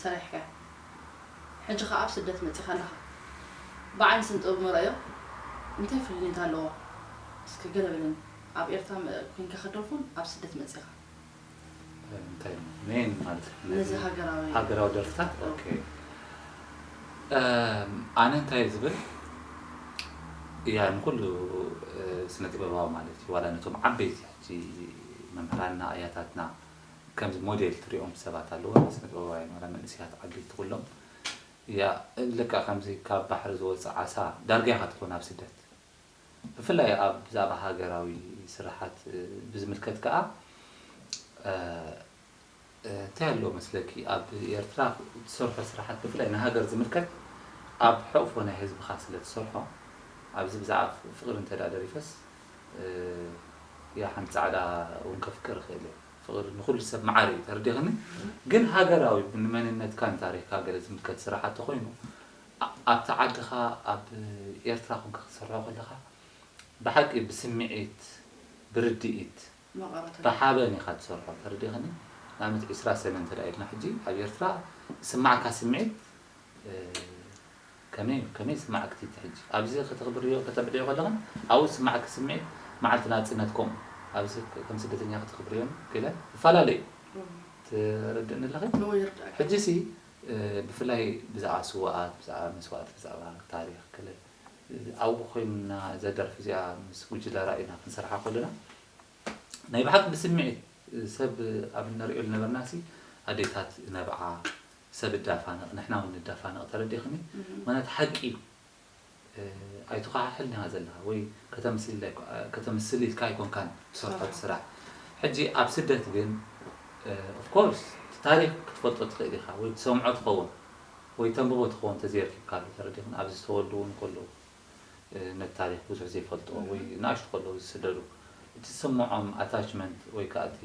ሰሪሕካ። ሕጂ ኸኣ ኣብ ስደት መጺኻ ኣለኻ። ብዓይኒ ስነ ጥበብ መርኣዮ እንታይ ፍልልይነት ኣለዎ? እስኪ ገለ በለኒ። ኣብ ኤርትራ መ-፣ ኮይንካ ከደርፎን ኣብ ስደት መጺኻ። እንታይ ሜን ማለት እዩ? ነዚ ሃገራዊ ሃገራዊ ደርፍታት? ኦኬ። እም፣ ኣነ እንታይ ዝብል፣ እያ ንኩሉ፣ እ፣ ስነ ጥበባዊ ማለት እዩ፣ ዋላ ነቶም ዓበይቲ ሕጂ መምህራንና፣ ኣያታትና፣ ከምዚ ሞዴል ትሪኦም ሰባት ኣለዉ፣ ስነ ጥበባውያን፣ ዋላ መንእሰያት ዓበይቲ ኩሎም። እያ፣ ልክዕ ከምዚ ካብ ባሕሪ ዝወጽእ ዓሳ ዳርጋ ኢኻ ትኾን ኣብ ስደት። ብፍላይ ኣብ ብዛዕባ ሃገራዊ ስራሓት፣ እ፣ ብዝምልከት ከኣ፣ እ፣ እ፣ እንታይ ኣሎ መስለኪ፣ ኣብ ኤርትራ ትሰርሖ ስራሓት ብፍላይ ንሃገር ዝምልከት ኣብ ሕቕፎ ናይ ህዝብኻ ስለ ትሰርሖ፣ ኣብዚ ብዛዕባ ፍቕሪ እንተ ደኣ ደሪፈስ፣ እ፣ ያ ሓንቲ ጻዕዳ እውን ከፍቅር ይኽእል እየ። ፍቕሪ ንኹሉ ሰብ መዓር እዩ፣ ተረዲኽኒ? ግን ሃገራዊ ንመንነትካን ታሪኽካ ገለ ዝምልከት ስራሓት ተኾይኑ፣ ኣ-፣ ኣብቲ ዓድኻ፣ ኣብ ኤርትራ ኮንካ ክትሰርሖ ከለኻ፣ ብሓቂ ብስምዒት፣ ብርድኢት፣ መቐረት ብሓበን ኢኻ ትሰርሖ፣ ተረዲኽኒ? ንኣብነት ዒስራ ሰነ እንተ ደኣ ኢልና ሕጂ ኣብ ኤርትራ ዝስማዓካ ስምዒት፣ እ፣ ከመይ እዩ? ከመይ ይስማዓኪ እቲ ሕጂ? ኣብዚ ከተኽብርዮ፣ ከተብዕልዮ ከለኽን ኣብኡ ዝስማዓኪ ስምዒት መዓልቲ ናጽነት ከምኡ። ኣብዚ ከም ስደተኛ ከተኽብርዮን ገለ ይፈላለ እዩ። እም። ትረድእኒ ኣለኺ? እዎ፣ ይርዳእካ። ሕጂሲ፣ እ፣ ብፍላይ ብዛዕባ ስዉኣት፣ ብዛዕባ መስዋእቲ፣ ብዛዕባ ታሪኽ ገለ፣ እ፣ ኣብኡ ኮይንና እዛ ደርፊ እዚኣ ምስ ጉጅለ ራኢና ክንሰርሓ ከለና፣ ናይ ብሓቂ ብስምዒት ሰብ ኣብ እንሪኦ ዝነበርናሲ ኣዴታት ነብዓ፣ ሰብ እዳፋነቕ፣ ንሕና እውን ንዳፋነቕ፣ ተረዲኽኒ? እም። ማለት ሓቂ እዩ። እ፣ ኣይትኸሓሕልን ኢኻ ዘለኻ ወይ ከተምስል ኣይኮ-፣ ከተምስል ኢልካ ኣይኮንካን ትሰርሖ ኣዎ። ስራሕ። ሕጂ ኣብ ስደት ግን፣ እ፣ ኦፍ ኮርስ እቲ ታሪኽ ክትፈልጦ ትኽእል ኢኻ ወይ ትሰምዖ ትኸውን ወይ ተንብቦ ትኸውን ተዘየርኪብካሉ፣ ተረዲኽኒ? ኣብዚ ዝተወልዱ እውን ከለዉ፣ እ፣ ነቲ ታሪኽ ብዙሕ ዘይፈልጥዎ ወይ ንኣሽቱ ከለዉ ዝስደዱ፣ እቲ ዝስምዖም ኣታችመንት ወይ ከኣ እቲ፣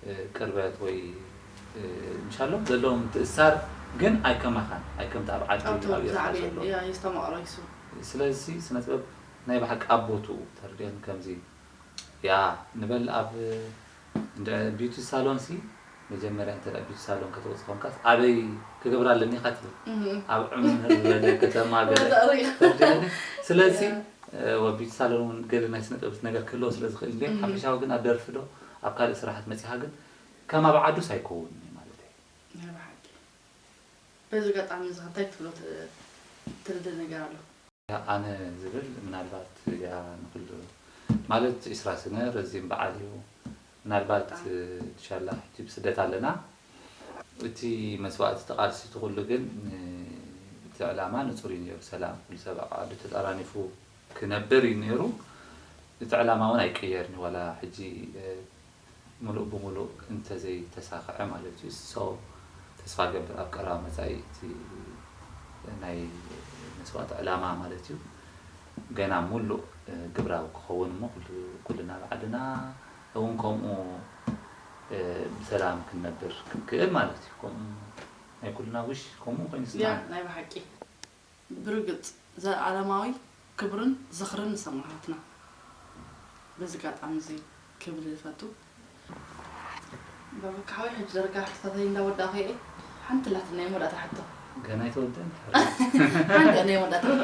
እ፣ ቅርበት ወይ፣ እ፣ ምሻሎ ዘለዎም ምትእስሳር ግን ኣይከማኻን፣ ኣይከምቲ ኣብ ዓዲ ኣብቲ ኣብ ኤርትራ ዝዓበየ ዘሎ። ያ፣ የስተማቕሮ ይሱ። ስለዚ ስነ ጥበብ ናይ ብሓቂ ኣብ ቦትኡ ተረዲእን ከምዚ ያ ንበል ኣብ እንደ ቢዩቲ ሳሎን ሲ መጀመርያ እንተ ቢዩቲ ሳሎን ከተወጽእ ኮንካስ ኣበይ ክገብራ ኣለኒ ኢኻ ትብል። እም። ኣብ ዕምር ዝበለ ከተማ ገለ ወዛ ሪኢኻ። ተረዲእኒ። ስለዚ ያ። እ፣ ወ ቢዩቲ ሳሎን እውን ገለ ናይ ስነ ጥበብ ነገር ክህልዎ ስለ ዝኽእል እንደ እም። ሓፈሻዊ ግን ኣብ ደርፊ ዶ ኣብ ካልእ ስራሓት መጺኻ ግን ከም ኣብ ዓዱስ ኣይከውንን እዩ ማለት እዩ። ናይ ብሓቂ። በዚ ኣጋጣሚ እዚ እንታይ ትብሎ ት-፣ ትርድእ ነገር ኣሎ? ኣነ ዝብል ምናልባት ያ ንኹሉ ማለት ዒስራ ስነ ረዚም በዓል እዩ። ምናልባት በጣም። እ፣ ኢንሻላህ ሕጂ ብስደት ኣለና። እቲ መስዋእቲ፣ እቲ ቃልሲ፣ እቲ ኩሉ ግን እ፣ እቲ ዕላማ ንጹር እዩ ነይሩ። ሰላም፣ ኩሉ ሰብ ኣብ ዓዱ ተጠራኒፉ ክነብር እዩ ነይሩ። እቲ ዕላማ እውን ኣይቀየርን እዩ። ዋላ ሕጂ እ፣ ምሉእ ብምሉእ እንተዘይተሳኽዐ ማለት እዩ። So ተስፋ ገብር ኣብ ቀረባ መጻኢ እቲ ናይ መስዋእቲ ዕላማ ማለት እዩ ገና ሙሉእ፣ እ፣ ግብራዊ ክኸውን እሞ ኩሉ-፣ ኩልና ኣብ ዓድና እውን ከምኡ፣ እ፣ ብሰላም ክንነብር ክንክእል ማለት እዩ። ከምኡ ናይ ኩልና ዊሽ ከምኡ ኮይኑ ያ፣ ይስማዓኒ። ናይ ብሓቂ። ብርግጽ፣ ዘለኣለማዊ ክብርን ዝኽርን ንሰማእታትና። በዚ ኣጋጣሚ እዚ ክብል ዝፈቱ። በቃ ሓወይ፣ ሕጂ ደረጋ ሕቶታተይ እንዳወዳእኩ እየ። ሓንቲ ኣላትኒ ናይ መወዳእታ ሕቶ። ገና ኣይተወደአን። ሓንቲ ናይ መወዳእታ ሕቶ።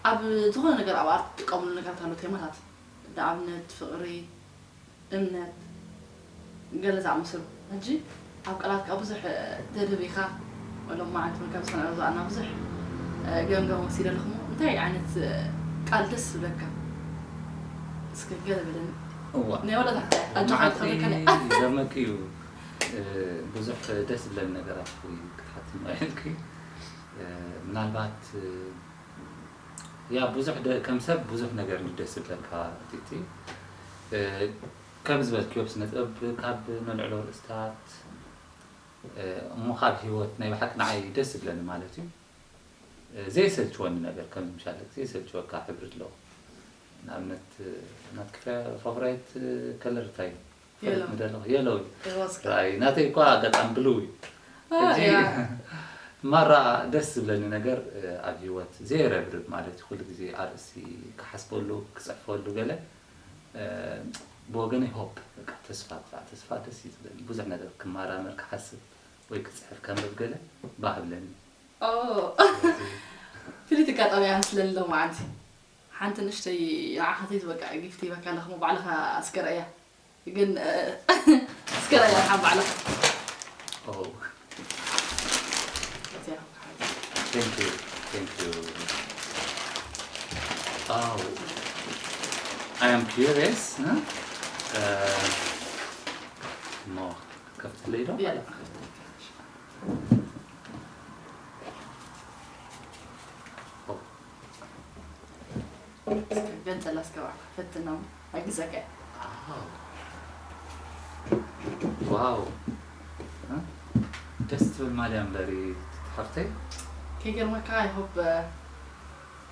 ኣብ ዝኾነ ነገር ኣብ ኣርት ትጥቀምሉ ነገራት ኣሎ፣ ቴማታት። ንኣብነት ፍቕሪ፣ እምነት፣ ገለ ዝኣመሰሉ። ሕጂ ኣብ ቃላት ከኣ ብዙሕ፣ እ፣ ተድህብ ኢኻ። ወሎም መዓልቲ መጋቢት ዝኾነ ዝኣና ብዙሕ፣ እ፣ ገምገም ወሲደ ኣለኹ። እንታይ ዓይነት፣ እ፣ ቃል ደስ ዝብለካ? እስኪ ገለ በለኒ። እዋ። ናይ ወለዳ ኣጆኻ መዓልቲ ትኸብረካኒ። ይገርመኪ እዩ። እ፣ ብዙሕ ደስ ዝብለኒ ነገራት ክትሓትኒ ኢልኪ። እ፣ ምናልባት፣ እ፣ ያ ብዙሕ ደ-፣ ከም ሰብ ብዙሕ ነገር እዩ ደስ ዝብለካ ቲቲ። እ፣ ከም ዝበልክዮ ስነ ጥበብ ካብ ነልዕሎ ርእስታት፣ እ፣ እሞ ካብ ህይወት ናይ ብሓቂ ንዓይ ደስ ዝብለኒ ማለት እዩ። እ፣ ዘይሰልችወኒ ነገር ከም ምሻለክ ዘይሰልችወካ ሕብሪ ኣለዎ። ንኣብነት፣ እ፣ ናትኪ ፋ-፣ ፋቮራይት፣ እ፣ ከለር እንታይ እዩ? የሎ። ፈለጥ ምደለኹ የሎ እዩ። ይወስካ። ራእይ ናተይ እኳ ኣጋጣሚ ብሉ እዩ። አ፣ ሕጂ ያ። ማራ ደስ ዝብለኒ ነገር፣ እ፣ ኣብ ህይወት ዘይረብርብ ማለት እዩ። ኩሉ ግዜ ኣርእስቲ ክሓስበሉ፣ ክጽሕፈሉ ገለ፣ እ፣ ብወገነይ ሆፕ፣ በቃ ተስፋ፣ ብዛዕባ ተስፋ ደስ እዩ ዝብለኒ። ብዙሕ ነገር ክመራመር፣ ክሓስብ፣ ወይ ክጽሕፍ ከንብብ ገለ ባህ ብለኒ። ኦ ፍልይቲ ኣጋጣሚ እያ መስለኒ ሎማዓንቲ። ሓንቲ ንእሽተይ ንዓኻ ዘይትበቅዕ ጊፍት ሂበካ ኣለኹ፣ ባዕልኻ እስከ ርእያ። ግን እስከ ርእያ ሓ ባዕልኻ። Oh, thank you. Thank you. Oh, I am curious. Huh? Uh, no. ከፍትለይ ዶ? ገንጸላ እስከ ባዕልኻ ፈትና። ኣግዘካ። ዋው፣ ደስ ትብል ማልያ እምበሪ ሓፍተይ። ከይገርመካ፣ I hope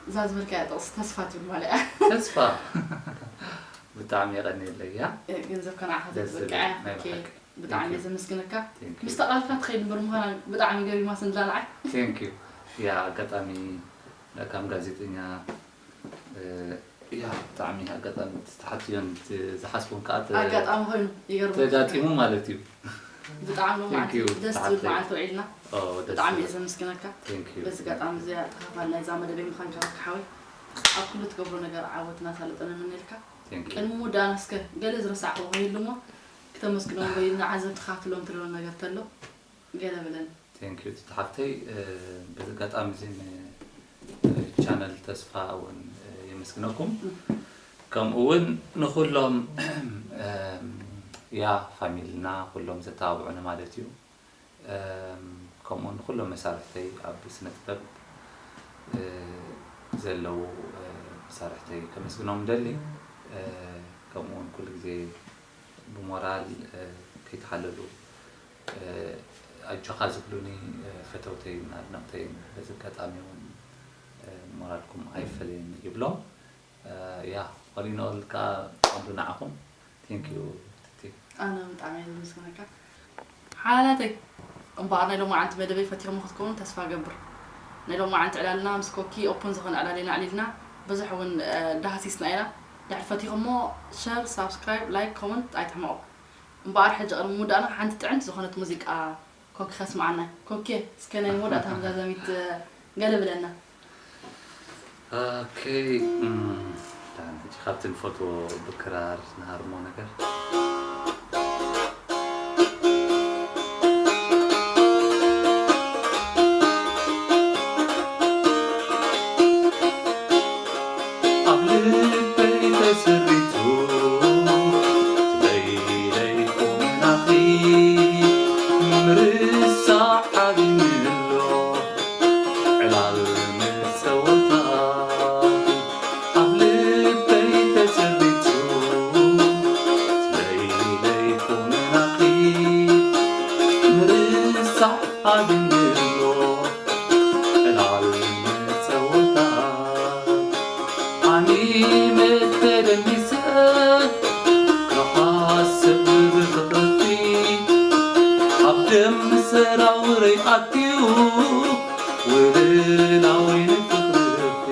እዛ ዝበልካያ ጥቕሲ ተስፋ ትብል ማልያ። ተስፋ። ብጣዕሚ የቐንየለይ። ያ ገንዘብካ ንዓኻ ዘይትበቅዕ እያ። ብጣዕሚ እየ ዘመስግነካ። Thank you. ምስ ተቓልካ ትኸይድ እምበር ምዃና ብጣዕሚ ገሪማ ስንድላ ንዓይ። Thank you. ያ ኣጋጣሚ ከም ጋዜጠኛ፣ እ፣ ያ ብጣዕሚ ኣጋጣሚ ተሓትዮን ዝሓስቦን ከዓ ተ- ኣጋጣሚ ኮይኑ ይገርም። ተጋጢሙ ማለት እዩ። ብጣዕሚ Thank you. ደስ ዝብል መዓልቲ ውዒልና። ኦ፣ ደስ ብጣዕሚ እየ ይብል። ዘመስግነካ። Thank you. በዚ ኣጋጣሚ እዚኣ ተኻፋል ናይዛ መደበይ ምዃንካ ብርክ ሓወይ፣ ኣብ ኩሉ ትገብሮ ነገር ዓወት እናሳለጠ ንምነየልካ። Thank you. ቅድሚ ምውዳእና እስከ ገለ ዝረሳዕክዎ ከይህሉ እሞ ክተመስግኖም ወይ ንዓዘብቲ ክትብሎም ትደልዮ ነገር ተሎ ገለ በለኒ። Thank you ትቲ ሓፍተይ። እ፣ በዚ ኣጋጣሚ እዚ ንቻነል ተስፋ እውን፣ እ፣ የመስግነኩም። ከምኡ እውን ንኹሎም፣ እም፣ ያ ፋሚልና ኩሎም ዘተባብዑኒ ማለት እዩ። እም፣ ከምኡ እውን ንኹሎም መሳርሕተይ ኣብ ስነ ጥበብ፣ እ፣ ዘለዉ፣ እ፣ መሳርሕተይ ከመስግኖም ደሊ። እ፣ ከምኡ እውን ኩሉ ግዜ ብሞራል፣ እ፣ ከይተሓለሉ፣ እ፣ ኣጆኻ ዝብሉኒ፣ እ፣ ፈተውተይን ኣድነቕተይን በዚ ኣጋጣሚ እውን፣ እ፣ ሞራልኩም ኣይፈለየኒ ይብሎም። እ፣ ያ፣ all in all ከኣ ቀንዱ ንዓኹም። Thank you ትቲ። ኣነ ብጣዕሚ እየ ዘመስግነካ ሓላላተይ። እምበኣር ናይ ሎማዓንቲ መደበይ ፈቲኹሞ ክትከውኑ ተስፋ እገብር። ናይ ሎማዓንቲ ዕላልና ምስ ኮኪ ኦፕን ዝኾነ ዕላል ኢና ኣዕሊልና። ብዙሕ እውን፣ እ፣ ዳህሲስና ኢና። ድሕሪ ፈቲኹሞ ሸር፣ ሳብስክራይብ፣ ላይክ፣ ኮመንት ኣይትሕመቑ። እምበኣር ሕጂ ቅድሚ ምውዳእና ሓንቲ ጥዕምቲ ዝኾነት ሙዚቃ ኮኪ ከስምዓና። ኮኪ እስከ ናይ መወዳእታ መዛዘሚት፣ እ፣ ገለ ብለና። ኦኬ፣ እም፣ ዳን ሕጂ ካብቲ ንፈትዎ ብክራር ንሃርሞ ነገር። ኣብ ልበይ ተሰሪቱ ለይለይ ቁምናኺ ምርሳዕ ሓዲኒ ኣሎ ዕላል መጸወታ ኣብ ልበይ ተሰሪቱ ለይለይ ቁምናኺ ምርሳዕ ሓዲኒ ኣሎ ዕላል መጸወታ ኣኒመ ተደኒሰ ክሓስብ ብፍቅርቲ ኣብ ደም ሰራውረይ ኣትዩ ውልላ ወይኒ ፍቅርቲ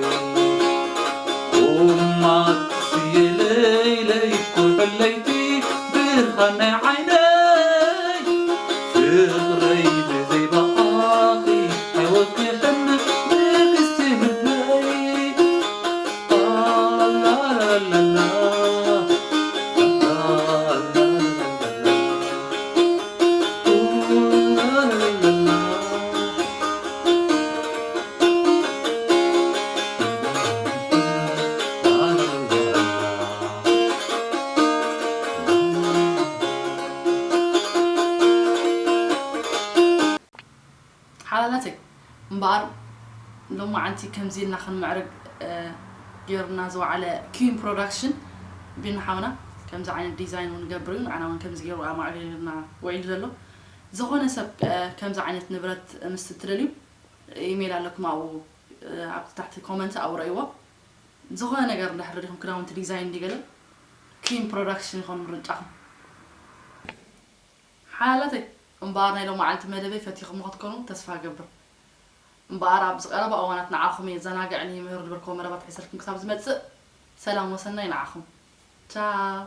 ቁማት ስየ ለይለይ ኩሕለይቲ ብርሃን ናይ ዓይነይ ፍቕረይ ብዘይ ብኣኺ ኣይወግሕን ንግስቲ ልበይ። ላላላላ፣ ላላላላ፣ ላላላላ። ሓላላተይ እምበኣር ሎማዓንቲ ከምዚ ኢልና ክንምዕርግ፣ እ፣ ገይሩና ዝወዓለ ኪን ፕሮዳክሽን ቢኒ ሓውና ከምዚ ዓይነት ዲዛይን እውን ይገብር እዩ። ንዓና እውን ከምዚ ገይሩ ኣማዕሪሩና ውዒሉ ዘሎ። ዝኾነ ሰብ፣ እ፣ ከምዚ ዓይነት ንብረት ምስ እትደልዩ ኢሜይል ኣለኩም ኣብኡ፣ እ፣ ኣብቲ ታሕቲ ኮመንት ኣብኡ ረእይዎ። ዝኾነ ነገር እንድሕር ደሊኹም ክዳውንቲ ዲዛይን እንዲ ገለ ኪን ፕሮዳክሽን ይኾን ምርጫኹም። ሓላላተይ እምበኣር ናይ ሎማዓንቲ መደበይ ፈቲኹሞ ክትኮኑ ተስፋ እገብር። እምበኣር ኣብዚ ቀረባ እዋናት ንዓኹም የዘናግዕን ይምህርን ዝበልክዎ መደባት ሒዘልኩም ክሳብ ዝመጽእ ሰላም ወሰናይ ንዓኹም። ቻው።